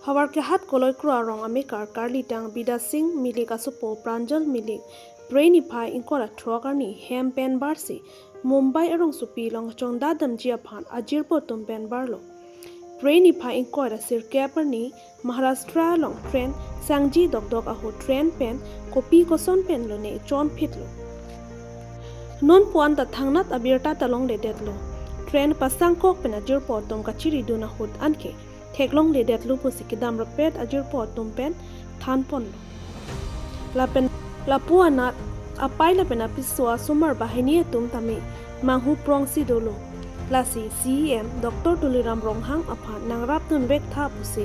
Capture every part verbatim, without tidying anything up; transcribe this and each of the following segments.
Havarkehat Koloikro arong amekar karlitang Bidasing Milik asopo Pranjal Milik, Phre niphai ingkoi ra throk arni hem pen barsi Mumbai arongsopi along chongdadamji aphan ajirpo atum pen barlo. Phre niphai ingkoi ra sirkep arni Maharashtra along train sangji dokdok ahut train pen kopi koson pen lone chonphitlo. Non puan ta thangnat abirta ta longledetlo. Train pasangkok pen ajirpo atum kachiridun ahut anke theklongledetlo pusi kedam rapet ajirpo atum pen thanponlo. Lapen lapu anat apai lapen apiso asomar banghini atum tame manghu prongsi dolo. Lasi C E M Doctor Tuliram Ronghang aphan nangrapdun vektha pusi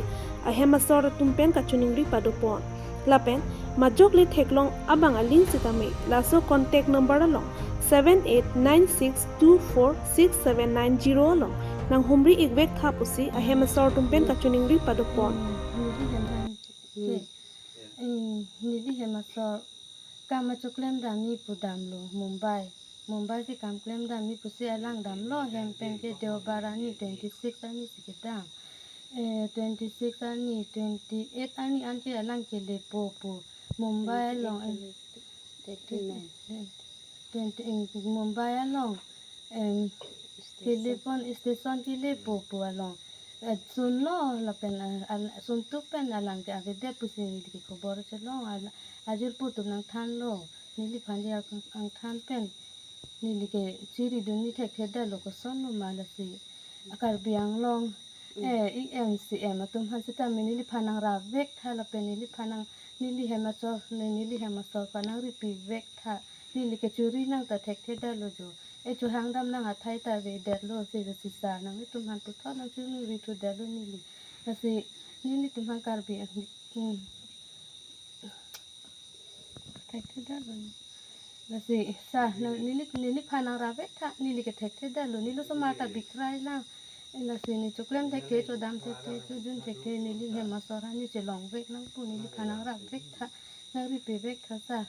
ahem asor atum pen kachiningri padopon. Lapen majok le theklong abang aling sitame laso contact number along seven eight nine six two four six seven nine zero along nanghumri ik vektha pusi ahem asor atum pen kachiningri padopon. Neli hem an ke, eh, neli hem asor kam achoklem damji pu damlo Mumbai. Mumbai si kam klem damji pusi alang damlo, hem pen ke Deobar arni twenty six arni si kedam. Eh, twenty six arni, twenty eight arni anke alang kelepo pu. Mumbai along, eh, twenty, eh, Mumbai along, em, kelepo, station kelepo pu along. Eh, sunlo lapen, eh, al-, suntuk pen alang ke avedet pusi neli ke khobor chelong, al-, ajirpo atum nangthanlo. Neliphan je ang, angthan pen neli ke chiridun, ne thekthedetlo kosonlo ma lasi. Karbi Anglong, eh, E M C M atum aphan sitame neliphan nangrap vektha lapen neliphan nang, neli hem asor, ne, neli hem asor aphan nangripi vektha. Neli ke churi nang ta thekthedetlo jo. Eh, chohang dam nang athai ta avedetlo, si, si sir nanglitum aphan puthot nangchiningri thudetlo neli. Lasi nelitum aphan Karbi, hmm. Thekthedetlo. Lasi sir nang, neli, neliphan nangrap vektha, neli ke thekthedetlo, neli osomar ta bikrai lang. Lasi ne choklem thekthe, chodam thekthe, chodun thekthe, neli hem asor aphan ne chelong vek nang pu, neliphan nangrap vektha, nangripi vektha sir.